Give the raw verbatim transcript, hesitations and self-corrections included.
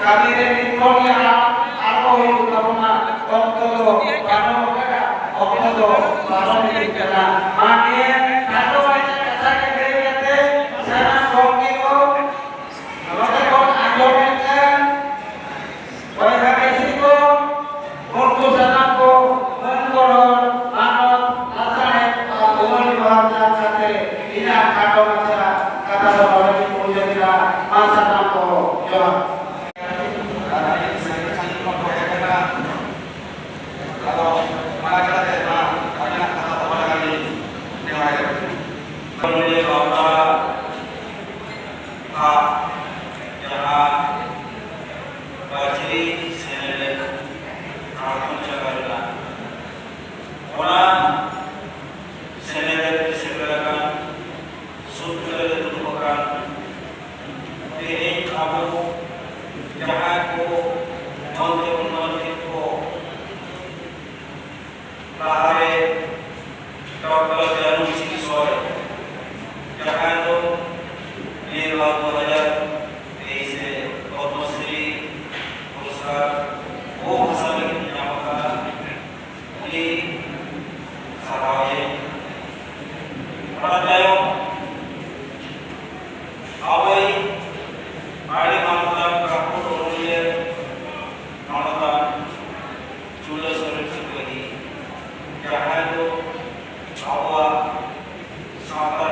ᱠᱟᱹᱢᱤ ᱨᱮ ᱱᱤᱛ ᱠᱷᱚᱱ ᱜᱮ ᱟᱨᱟᱢᱵᱚ ᱦᱩᱭᱩᱜ ᱛᱟᱵᱚᱱᱟ᱾ ᱚᱠᱛᱚ ᱫᱚ ᱯᱟᱨᱚᱢ ᱟᱠᱟᱱᱟ, ᱚᱠᱛᱚ ᱫᱚ ᱯᱟᱨᱚᱢ ᱤᱫᱤᱜ ᱠᱟᱱᱟ᱾ ᱢᱟ ᱱᱤᱭᱟᱹ ᱠᱷᱟᱴᱚ ᱢᱟᱪᱷᱟ ᱠᱟᱛᱷᱟ ᱜᱮ ᱞᱟᱹᱭ ᱠᱟᱛᱮ ᱥᱟᱱᱟᱢ ᱜᱚᱢᱠᱮ ᱠᱚ ᱱᱚᱰᱮ ᱵᱚᱱ ᱟᱸᱡᱚᱢᱮᱫ ᱠᱟᱱ ᱵᱚᱭᱦᱟ ᱢᱤᱥᱤ ᱠᱚ, ᱩᱱᱠᱩ ᱥᱟᱱᱟᱢ ᱠᱚ ᱢᱟᱹᱱ ᱜᱚᱱᱚᱝ ᱢᱟᱱᱚᱛ ᱞᱟᱥᱟᱲᱦᱮᱫ ᱟᱨ ᱛᱩᱢᱟᱹᱞ ᱡᱚᱦᱟᱨ ᱪᱟᱞ ᱠᱟᱛᱮ ᱤᱧᱟᱹᱜ ᱠᱷᱟᱴᱚ ᱢᱟᱪᱷᱟ ᱠᱟᱛᱷᱟ ᱫᱚ ᱱᱚᱰᱮ ᱜᱤᱧ ᱢᱩᱪᱟᱹᱫ ᱮᱫᱟ᱾ ᱢᱟ ᱥᱟᱱᱟᱢ ᱠᱚ ᱡᱚᱦᱟᱨ᱾ ᱟᱫᱚ ᱢᱟᱲᱟᱝ ᱠᱟᱛᱮ ᱢᱟ ᱟᱹᱵᱤᱱᱟᱜ ᱠᱟᱛᱷᱟ ᱫᱚᱦᱚ ᱞᱟᱹᱜᱤᱫ ᱞᱤᱧ ᱱᱮᱦᱚᱨᱮᱫ ᱵᱮᱱᱟ᱾ ᱱᱚᱰᱮ ᱵᱟᱯᱞᱟ ᱟᱜ ᱡᱟᱦᱟᱸ ᱯᱟᱹᱪᱨᱤ ᱥᱮᱱᱮᱞᱮᱫ ᱟᱬᱜᱚᱱ ᱪᱟᱞᱟᱣ ᱞᱮᱱᱟ, ᱚᱱᱟ ᱥᱮᱱᱮᱞᱮᱫ ᱨᱮ ᱥᱮᱴᱮᱨ ᱟᱠᱟᱱ, ᱥᱩᱫ ᱨᱮ ᱫᱩᱲᱩᱵ ᱟᱠᱟᱱ, ᱛᱮᱦᱮᱧ ᱟᱵᱚ ᱡᱟᱦᱟᱸᱭ ᱠᱚ ᱢᱚᱱᱛᱨᱤ ᱢᱚᱱᱛᱨᱤ ᱠᱚ ᱞᱟᱦᱟᱨᱮ ᱰᱚᱠᱴᱚᱨ ᱡᱟᱹᱱᱩ ᱥᱤᱝ ᱥᱚᱨᱮᱱ, ᱡᱟᱦᱟᱸᱭ ᱫᱚ ᱱᱤᱭᱟᱹ ᱵᱟᱨ ᱫᱩ ᱦᱟᱡᱟᱨ ᱛᱮᱭᱤᱥ ᱨᱮ ᱯᱚᱫᱽᱢᱚᱥᱨᱤ ᱯᱩᱨᱚᱥᱠᱟᱨ ᱵᱚᱦᱩ ᱵᱷᱟᱥᱟ ᱞᱟᱹᱜᱤᱫ ᱧᱟᱢ ᱟᱠᱟᱫᱟ, ᱩᱱᱤ ᱥᱟᱨᱦᱟᱣ ᱮ᱾ ᱚᱱᱟ ᱛᱟᱭᱚᱢ ᱟᱵᱚᱭᱤᱡ ᱟᱹᱰᱤ ᱢᱟᱱᱚᱛᱟᱱ ᱜᱟᱹᱠᱷᱩᱲ ᱚᱱᱚᱞᱤᱭᱟᱹ ᱢᱟᱱᱚᱛᱟᱱ ᱪᱩᱞᱟᱹ ᱥᱚᱨᱮᱱ ᱥᱤᱠᱟᱹᱨᱤ, ᱡᱟᱦᱟᱸᱭ ᱫᱚ ᱟᱵᱚᱣᱟᱜ ᱥᱟᱶᱛᱟ